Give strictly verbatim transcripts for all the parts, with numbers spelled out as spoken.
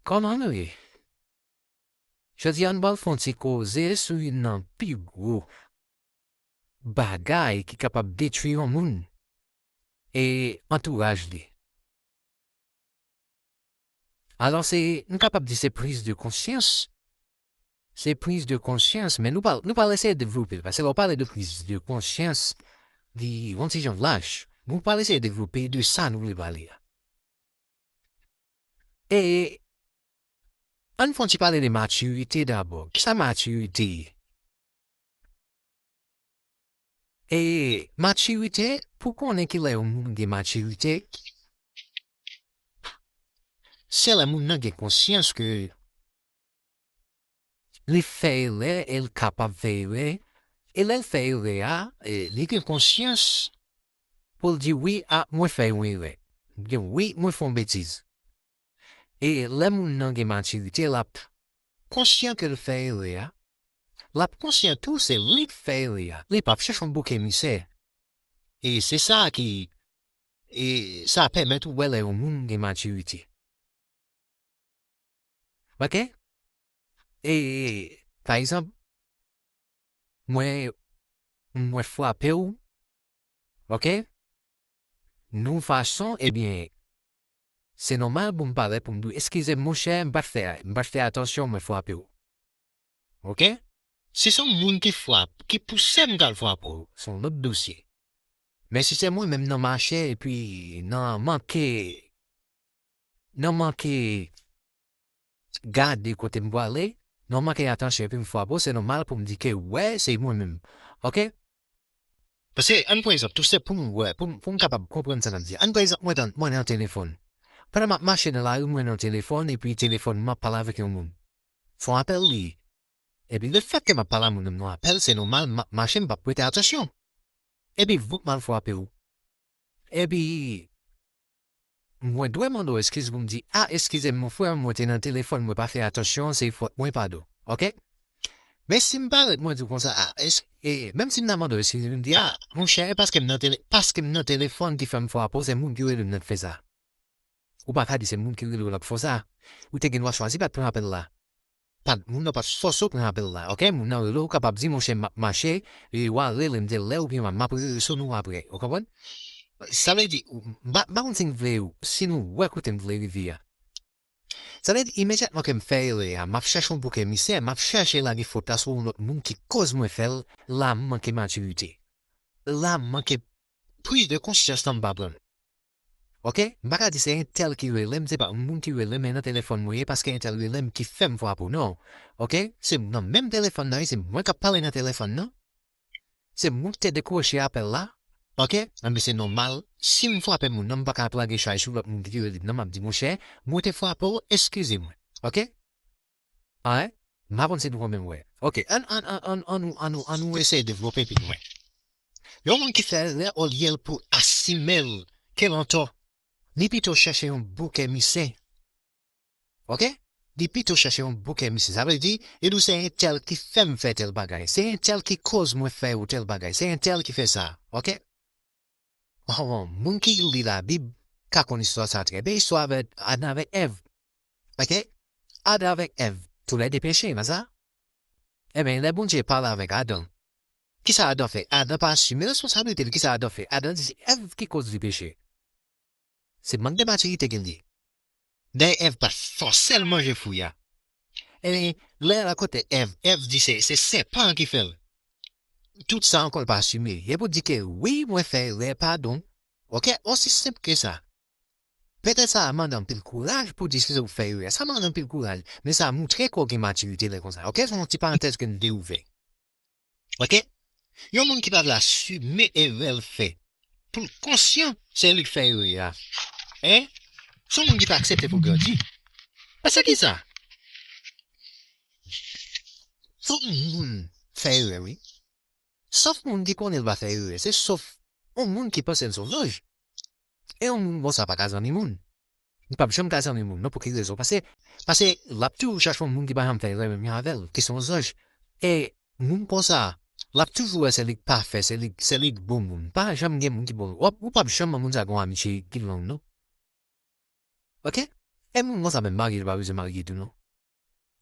Kòman nou ye? Jodi a, nou pral fè yon ti koze sou youn nan pi gwo bagay ki kapab detwi yon moun e antouraj li. Alò, se, nou kapab di se priz de konsyans. Se priz de konsyans, men nou pral, nou pral eseye devlope l, paske lè w pale de priz de konsyans, li yon ti jan laj. Nou pral eseye devlope de sa nou vle pale a. E ann fè yon ti pale de matirite dabò. Kisa matirite ye? E matirite, pou konnen kilè yon moun gen matirite, se lè moun nan gen konsyans ke li fè erè e l kapab fè erè, e lè l fè erè a, e li gen konsyans pou l di, "Wi, a, mwen fè yon erè." Oubyen, "Wi, mwen fè yon betiz." E lè moun nan gen matirite, l ap konsyan ke l fè erè a. L ap konsyan tou se li k fè erè a. Li p ap chèche yon bouk emisè. E se sa ki, e sa pèmèt ou wè lè yon moun gen matirite. Oke? E, pa egzanp, mwen, mwen frape w, oke? Nan yon fason, ebyen, se nòmal pou m parèt pou m di w, "Eskize m, monchè, m pa t fè, m pa t fè atansyon, mwen frape w." Oke? Si se yon moun ki frap, ki pouse m t al frape w, se yon lòt dosye. Men si se mwen menm nan mache, epi nan manke, nan manke gade kote m prale, nan manke atansyon epi m frape w, se nòmal pou m di ke, "Wè, se mwen menm." Oke? Paske, ann pran egzanp, tou se pou m wè, pou m, pou m kapab konprann sa n ap di. Ann pran egzanp, mwen nan, mwen nan telefòn. Pandan m ap mache nan lari, mwen nan telefòn, epi telefòn mwen ap pale avèk yon moun. Fè yon apèl li. Epi lefètke m ap pale a moun nan nan apèl, se nòmal, m ap mache, m p ap prete atansyon. Epi voup m al frape w. Epi mwen dwe mande w eskiz pou m di, "A, eskize m, mon frè, mwen te nan telefòn, mwen pa fè atansyon, se fòt mwen, padon." Oke? Men si m parèt, mwen di w konsa, "A, es-, e, menm si m nan mande w eskiz, m di, 'A, monchè, e paske m nan tele-, paske m nan telefòn ki fè m frape w, se moun ki rele m nan k fè sa.'" Ou pa ka di se moun ki rele w nan k fè w sa. Ou te gen dwa chwazi pa t pran apèl la. Pa t, moun nan pa t fòse w pran apèl la, oke? Moun nan rele w, ou kapab di, "Monchè, m ap mache, e w a rele m tèl lè, oubyen m ap rele sou nou apre." Ou konprann? Sa vle di, m pa, m pa konn si m vle, si nou wè kote m vle rive a. Sa vle di, imedyatman ke m fè erè a, m ap chèche yon bouk emisè, m ap chèche lage fòt la sou yon lòt moun ki koz mwen fè l, la m manke matirite. La m manke priz de konsyans nan m pa pran. Oke? M pa ka di se entèl ki rele m, se pa yon moun ki rele m, men nan telefòn mwen ye, paske entèl rele m ki fè m frape w, non. Oke? Se nan menm telefòn nan, se mwen k ap pale nan telefòn nan. Se mwen ki te dekwoche apèl la. Oke? Anben, se nòmal. Si m frape moun nan, m pa ka ap lage chay sou lòt moun ki te rele m nan, m ap di, "Monchè, mwen te frape w, eskize mwen." Oke? Alright? M pa konn si nou konn menm wè. Oke, ann, ann, ann, ann, ann, nou, ann, nou, ann nou eseye devlope pi lwen. Yon moun ki fè erè, olye l pou asime l ke l antò, li pito chèche yon bouk emisè. Oke? Li pito chèche yon bouk emisè. Sa vle di, li di w se entèl ki fè m fè tèl bagay. Se entèl ki koz mwen fè ou tèl bagay. Se entèl ki fè sa. Oke? Oh, moun ki li Labib ka konn istwa sa trè byen, istwa avèk Adan avèk Èv. Oke? Adan avèk Èv, toulède peche, pa sa? Ebyen, lè Bondye pale avèk Adan, kisa Adan fè? Adan pa asime responsablite li. Kisa Adan fè? Adan di se Èv ki koz li peche. Se mank de matirite ke l ye. Dayè, Èv pa t fòse l manje fwi a. Ebyen, lè l al kote Èv, Èv di se, se sèpan an ki fè l. Tout sa ankò l pa asime. E pou di ke, "Wi, mwen fè erè, padon." Oke? Osi senp ke sa. Petèt sa a mande anpil kouraj pou di eskize ou fè erè. Sa mande anpil kouraj. Men sa montre ke w gen matirite lè konsa. Oke? Se yon ti parantèz ke m te ouvè. Oke? Yon moun ki pa vle asime erè l fè, pou l konsyan se li k fè erè a. Hein? Se yon moun ki pa aksepte pou l grandi. Paske kisa? Fòk moun fè erè, wi. Sòf moun ki konnen l pa fè erè, se sòf yon moun ki panse l se yon zanj. E yon moun konsa pa ka zanmi moun. Li p ap janm ka zanmi moun, non, pou ki rezon? Paske, paske l ap toujou chache yon moun ki pa janm fè erè menm jan avè l, ki se yon zanj. E moun konsa, l ap toujou wè se li k pafè, se li, se li k bon moun. Pa janm gen moun ki bon. W ap, ou p ap janm wè moun sa gen yon amitye ki long, non. Oke? E moun konsa menm marye, li pa bezwen marye tou non.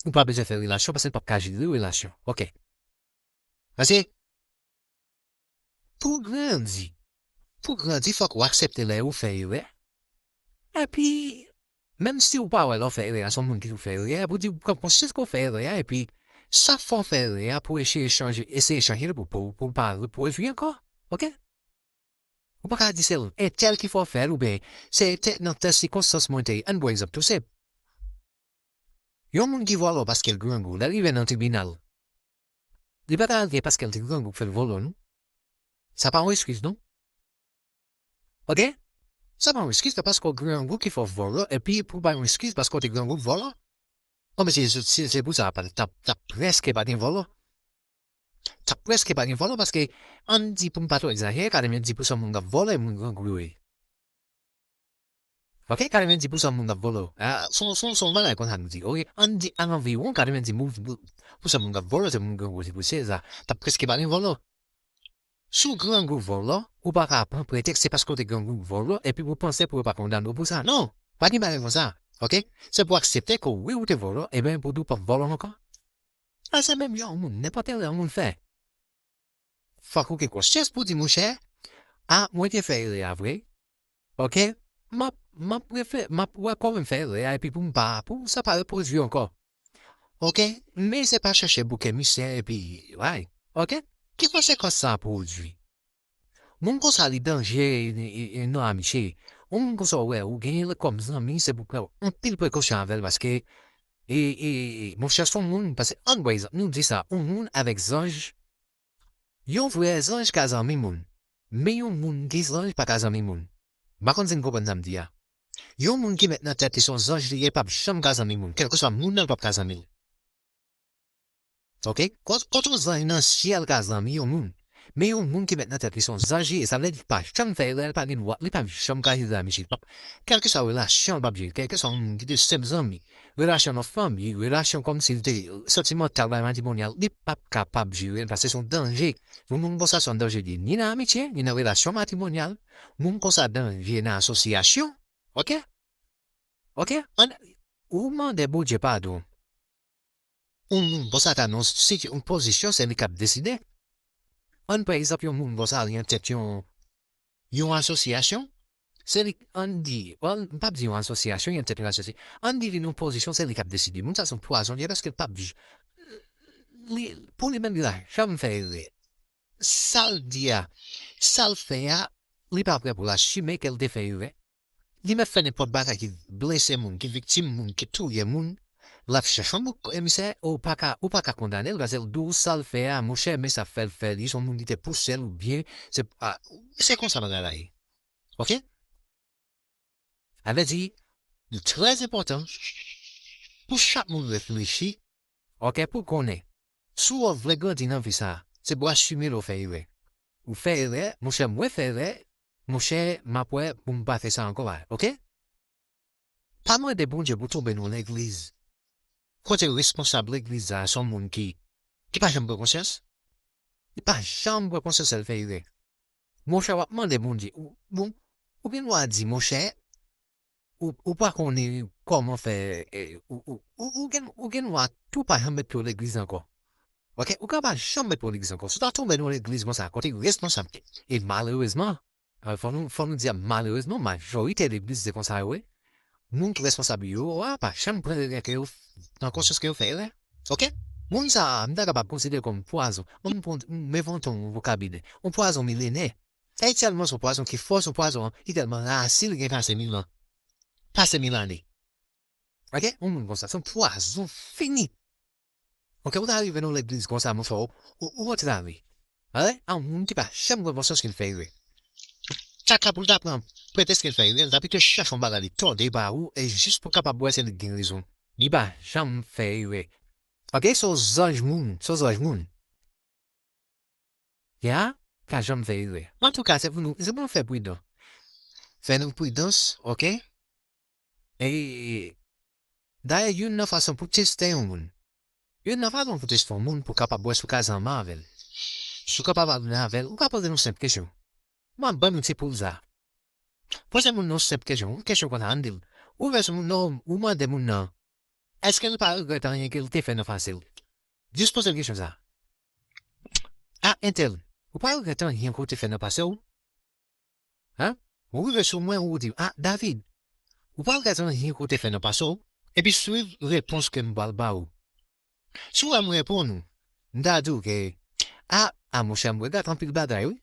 Ou pa bezwen fè relasyon paske l p ap ka jere relasyon. Ok. Paske pou grandi, pou grandi, fòk ou aksepte lè ou fè erè. Epi, menm si ou pa wè lè w fè erè a, se yon moun ki tou fè erè a, pou di w pran konsyans ke w fè erè a, epi sa fè w fè erè a, pou eseye chanje, eseye chanje l pou, pou, pou l pa repwodui ankò. Ok? Ou pa ka di se entèl ki fè w fè l, oubyen se entèl nan tèl sikonstans mwen te ye. Ann pran egzanp tou senp. Yon moun ki vòlò paske l grangou, lè l rive nan tribinal, li pa ka al gen paske l te grangou k fè l vòlò, non. Sa pa yon eskiz, non. Ok? Sa pa yon eskiz, se paske w grangou ki fè w vòlò, epi pou bay yon eskiz paske w te grangou vòlò. Bon, men si se, si se pou sa, pa, t ap, t ap prèske pa gen vòlò. T ap prèske pa gen vòlò, paske ann di, pou m pa twò egzajere, katrevenndis pousan moun k ap vòlò e moun grangou yo ye. Ok, katrevenndis pousan moun k ap vòlò. A, se yon, se yon, se yon bagay konsa nou di. Ok, ann di anviwon katrevenndis pou, pou, pousan moun k ap vòlò se moun grangou, se pou se sa. T ap prèske pa gen vòlò. Si w grangou vòlò, ou pa ka pran pretèks se paske w te grangou vòlò epi pou w panse pou yo pa kondane w pou sa. Non, pa gen bagay konsa. Ok, se pou w aksepte ke wi, ou te vòlò, ebyen pou di w p ap vòlò ankò. A, se menm jan yon moun, nenpòt erè yon moun fè. Fòk ou gen konsyans pou di, monchè, a, mwen te fè erè a vre. Ok? M ap, m ap refle, m ap wè kòman m fè erè a, epi pou m pa, pou sa pa repwodui ankò. Ok? Men se pa chèche bouke misye, epi, way. Ok? Ki konsekans sa pwodui? Moun konsa li danje, e, e, e, nan amitye. Yon moun konsa w wè, ou genyen l kòm zanmi, se pou pran anpil prekosyon avè l, paske, e, e, e, monchè, se yon moun, paske, ann pran egzanp, nou di sa, yon moun avèk zanj, yon vrè zanj ka zanmi moun, men yon moun ki zanj pa ka zanmi moun. M pa konn si n konprann sa m di a. Yon moun ki met nan tèt li se yon zanj li ye, p ap janm ka zanmi moun. Kèlkeswa moun nan, l p ap ka zanmi l. Ok? Kot, kot yon zanj nan syèl ka zanmi yon moun? Men yon moun ki met nan tèt li se yon zanj li ye, sa vle di li pa janm fè erè, li pa gen dwa, li p ap janm ka jere amitye. Li p ap, kèlkeswa relasyon, li p ap jere, kèlkeswa yon moun ki te senp zanmi, relasyon nan fanmi, relasyon kòmsi li te santimantal, bay matrimonyal, li p ap kapab jere l, paske se yon danje. Yon moun konsa se yon danje li ye, ni nan amitye, ni nan relasyon matrimonyal. Moun konsa danje nan asosyasyon. Ok? Ok? Ann, ou mande Bondye padon. Yon moun konsa ta nan yon siti-, yon pozisyon, se li k ap deside. Ann pran egzanp yon moun konsa, li antèt yon, yon asosyasyon. Se li, ann di, ann, m p ap di yon asosyasyon, li antèt yon asosyasyon. Ann di li nan yon pozisyon, se li k ap deside. Moun sa se yon pwazon li ye, paske l p ap j-, li, pou li menm, li pa janm fè erè. Sa l di a, sa l fè a, li pa prè pou l asime ke l te fè erè. Li mèt fè nenpòt bagay ki blese moun, ki viktim moun, ki touye moun. L ap chèche yon bouk emisè, ou pa ka, ou pa ka kondane l, paske l di w sa l fè a, monchè, men sa fè l fè li, se yon moun ki te pouse l, oubyen, se, a, se konsa bagay la ye. Ok? Sa vle di, li trè enpòtan pou chak moun reflechi, ok, pou konnen, si w vle grandi nan vi sa, se pou asime lè w fè erè. Ou fè erè, monchè, mwen fè erè, monchè, m ap wè pou m pa fè sa ankò a, ok? Pa mande Bondye pou tonbe nan yon legliz. Kote responsab legliz la, se yon moun ki, ki pa janm pran konsyans. Li pa janm pran konsyans lè l fè erè. Monchè, w ap mande Bondye, ou, bon, ou gen dwa di, monchè, ou, ou pa konnen kòman fè, e, ou, ou, ou, ou gen, ou gen dwa tou pa janm met pye w legliz ankò. Ok? Ou ka pa janm met pye w legliz ankò. Si w ta tonbe nan yon legliz konsa, kote responsab, e malerezman, e, fò nou, fò nou di a, malerezman, majorite legliz se konsa yo ye. Moun ki responsab yo a pa janm pran erè ke yo, pran konsyans ke yo fè erè. Ok? Moun sa a, m ta kapab konsidere kòm pwazon. Bon, m pran, m envante yon vokabilè. Yon pwazon milenè. E tèlman se yon pwazon ki fò, se yon pwazon ki tèlman rasin li gen pase mil an. Pase mil ane. Ok? Yon moun konsa, se yon pwazon fini. Ok, ou ta rive nan yon legliz konsa, monchè, ou, ou, ou antrave. Alè, a yon moun ki pa janm pran konsyans ke l fè erè. Kaka pou l ta pran pretèks ke l fè erè, l ta pito chèche yon bagay li tòde ba ou, e jis pou kapab wè si li gen rezon. Li pa janm fè erè. Ok, se yon zanj moun, se yon zanj moun. Ya, ka janm fè erè. Antouka, se pou nou, se pou nou fè pridan. Fè nou pridans, ok? E, dayè, youn nan fason pou teste yon moun. Youn nan fason pou teste yon moun, pou kapab wè si w ka zanmi avè l. Si w kapab zanmi avè l, ou ka poze l yon senp kesyon. M ap ban nou ti poul sa. Poze moun nan yon senp kesyon, yon kesyon konsa, ann di l, Ou rive sou moun nan, ou mande moun nan, èske l pa regrèt anyen ke l te fè nan pase l? Jis poze l kesyon sa. A entèl, ou pa regrèt anyen ke w te fè nan pase w? Hein? Ou rive sou mwen, ou di, a, David, ou pa regrèt anyen ke w te fè nan pase w? Epi swiv repons ke m pral ba ou. Si w wè m reponn ou, m ta di w ke, a, a monchè, m regrèt anpil bagay, wi.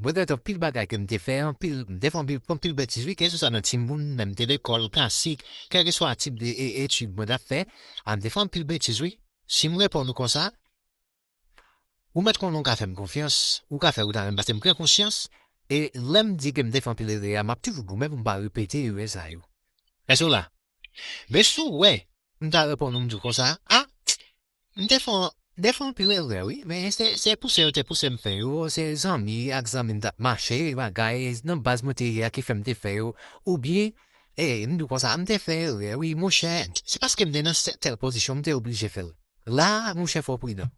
M regrèt anpil bagay ke m te fè, anpil, m te fè anpil, anpil betiz, wi, keseswa nan timoun, lè m te lekòl, klasik, kèlkeswa tip de e, etid mwen t ap fè, a, m te fè anpil betiz, wi. Si m reponn ou konsa, ou mèt konnen ou ka fè m konfyans, ou ka fè ou ta renmen, paske m pran konsyans, e lè m di ke m te fè anpil erè a, m ap toujou goumen pou m pa repete erè sa yo. Èske w la? Men si w wè, m ta reponn ou, m di w konsa, a, m te fè, m te fè anpil erè, wi, men se, se pouse yo te pouse m fè yo, se zanmi ak zanmi m t ap mache, bagay, nan baz mwen te ye a ki fè m te fè yo, oubyen, e, m di w konsa, m te fè erè, wi, monchè, se paske m te nan sè-, tèl pozisyon, m te oblije fè l. La, monchè, fò w pridan.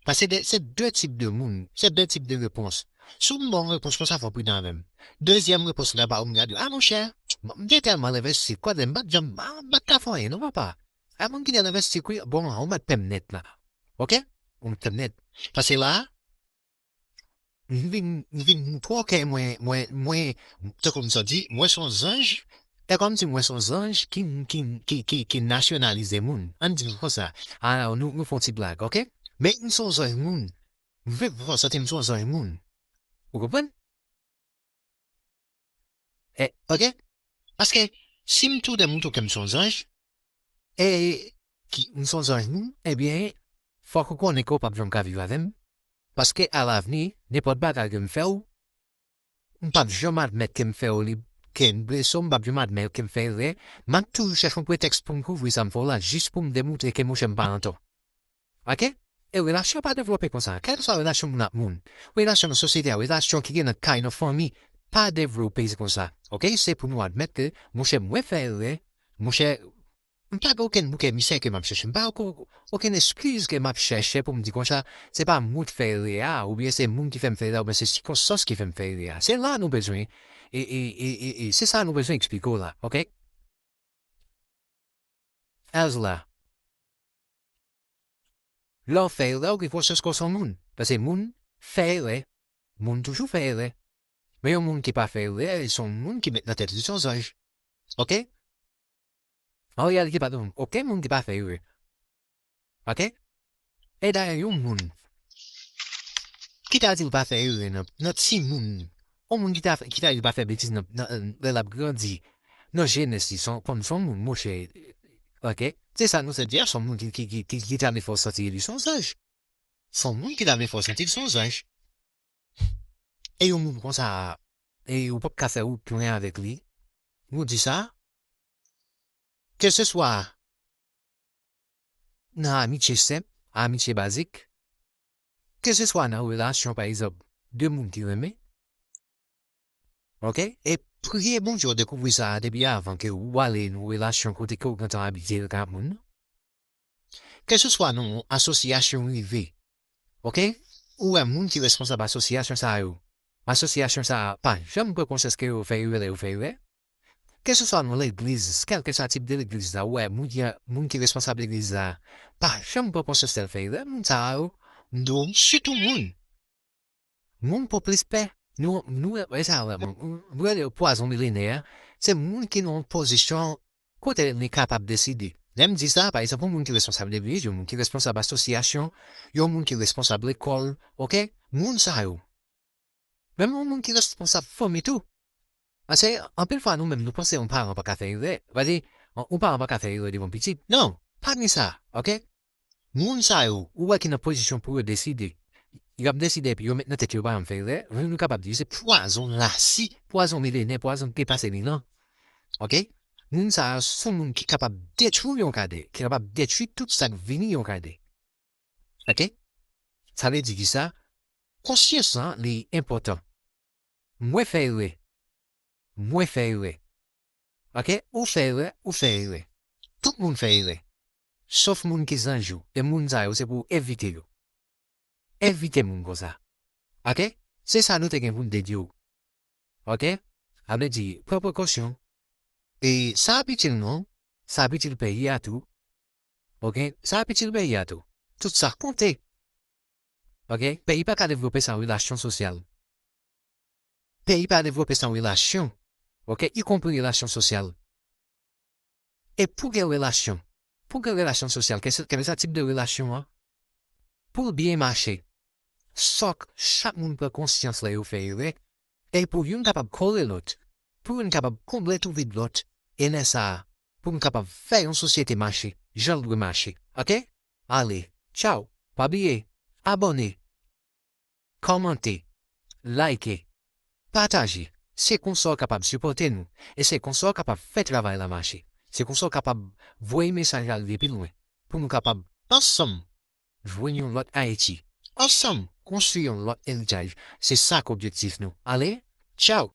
Paske de, se de tip de moun, se de tip de repons. Si w ba yon repons konsa, fò w pridan avè m. Dezyèm repons la, ba ou m gade, a monchè, m te tèlman envesti, kwè m pa t janm, m pa t ka fè anyen non, papa. A moun ki te envesti, wi, bon, ou mèt pè m nèt la. Oke? Ou mèt pè m nèt. Paske la, m vin, m vin moutre w ke mwen, mwen, mwen, tankou m sa di, mwen se yon zanj, e kòmsi mwen se yon zanj ki, ki, ki, ki, ki nasyonalize moun. Ann di l konsa. A, nou, nou fè yon ti blag, oke? Men m se yon zanj moun. M vle fè w santi m se yon zanj moun. Ou konprann? E, oke? Paske, si m tounen moutre w ke m se yon zanj, e ki m se yon zanj moun, ebyen, fòk ou konnen ke w p ap janm ka viv avè m. Paske alavni, nenpòt bagay ke m fè w, m p ap janm admèt ke m fè w li, ke m blese w, m p ap janm admèt ke m fè erè, m ap toujou chèche yon pretèks pou m kouvri sa m fè w la, jis pou m demoutre ke monchè m pa antò. Oke? E relasyon pa devlope konsa. Kèlkeswa relasyon moun ak moun, relasyon nan sosyete a, relasyon ki gen nan kay, nan fanmi, pa devlope konsa. Oke? Se pou nou admèt ke, monchè, mwen fè erè, monchè, m pa gen okenn bouk emisè ke m ap chèche. M pa gen okenn eskiz ke m ap chèche pou m di konsa, se pa mwen ki fè erè a, oubyen se moun ki fè m fè erè a, oubyen se sikonstans ki fè m fè erè a. Se la nou bezwen, e, e, e, e, e se sa nou bezwen eksplike w la, oke? Ezra. Lè w fè erè, ou gen konsyans ke w se yon moun. Paske moun fè erè. Moun toujou fè erè. Men yon moun ki pa fè erè, se yon moun ki met nan tèt li se yon zanj. Oke? An reyalite, pa gen okenn moun ki pa fè erè. Oke? E dayè, yon moun ki ta di l pa fè erè nan, nan timoun, yon moun ki ta, ki ta di l pa fè betiz nan, nan, lè l ap grandi, nan jenès li, se yon, konn se yon moun, monchè. Oke? Se sa nou se di a, se yon moun ki, ki, ki, ki, ki ta vle fè w santi li se yon zanj. Se yon moun ki ta vle fè w santi li se yon zanj. E yon moun konsa, e ou p ap ka fè okenn avèk li. Nou di sa, keseswa nan amitye senp, amitye bazik, keseswa nan relasyon, pa egzanp, de moun ki renmen, oke? E priye Bondye w dekouvri sa a depi avan ke ou ale nan yon relasyon kote ke w gentan abitye ak moun nan. Keseswa nan yon asosyasyon rive, oke? Ou wè moun ki responsab asosyasyon sa yo. Asosyasyon sa a pa janm pran konsyans ke yo fè erè lè yo fè erè. Keseswa nan legliz, kèlkeswa tip de legliz la, ou wè moun ki, moun ki responsab legliz la, pa janm pran konsyans lè l fè erè, moun sa yo, m di w, sitou moun. Moun pou plis pè. Nou, nou, e sa, wè, bon, nou rele yo pwazon milenè, se moun ki nan yon pozisyon kote li kapab deside. Lè m di sa, pa egzanp, yon moun ki responsab legliz, yon moun ki responsab asosyasyon, yon moun ki responsab lekòl, oke? Moun sa yo. Menm yon moun ki responsab fanmi tou. Paske, anpil fwa, nou menm, nou panse yon paran pa ka fè erè. Paske, yon, yon paran pa ka fè erè devan pitit. Non, pa gen sa, oke? Moun sa yo, ou wè ki nan pozisyon pou yo deside. Y ap deside epi yo met nan tèt yo pa janm fè erè, nou kapab di se pwazon lasi, pwazon milenè, pwason ki depase li lan. Oke? Moun sa yo se moun ki kapab detwi yon kade, ki kapab detwi tout sa k vini yon kade. Oke? Sa vle di ki sa? Konsyans lan, li enpòtan. Mwen fè erè. Mwen fè erè. Oke? Ou fè erè, ou fè erè. Tout moun fè erè. Sof moun ki zanj ou. E moun sa yo, se pou w evite yo. Evite moun konsa. Oke? Se sa nou te gen pou n te di w. Oke? A vle di, pran prekosyon. E sa ap itil nou, sa ap itil peyi a tou. Ok? Sa ap itil peyi a tou. Tout sa konte. Ok? Peyi pa ka devlope san relasyon sosyal. Peyi pa devlope san relasyon. Ok? Ikonpri relasyon sosyal. E pou gen relasyon, pou gen relasyon sosyal, kèlke sa tip de relasyon an, pou l byen mache, fòk chak moun pran konsyans lè yo fè erè, e pou youn kapab kore lòt, pou youn kapab konble tou vid lòt, e lè sa a, pou nou kapab fè yon sosyete mache jan l dwe mache. Ok? Ale, tchaw, pa bliye, abòne, kòmante, like, pataje. Se konsa w kapab sipòte nou, e se konsa w kapab fè travay la mache. Se konsa w kapab voye mesaj la rive pi lwen, pou nou kapab, ansanm, jwenn yon lòt Ayiti. Ansanm, konstwi yon lòt eritaj. Se sa k objektif nou. Ale, tchaw!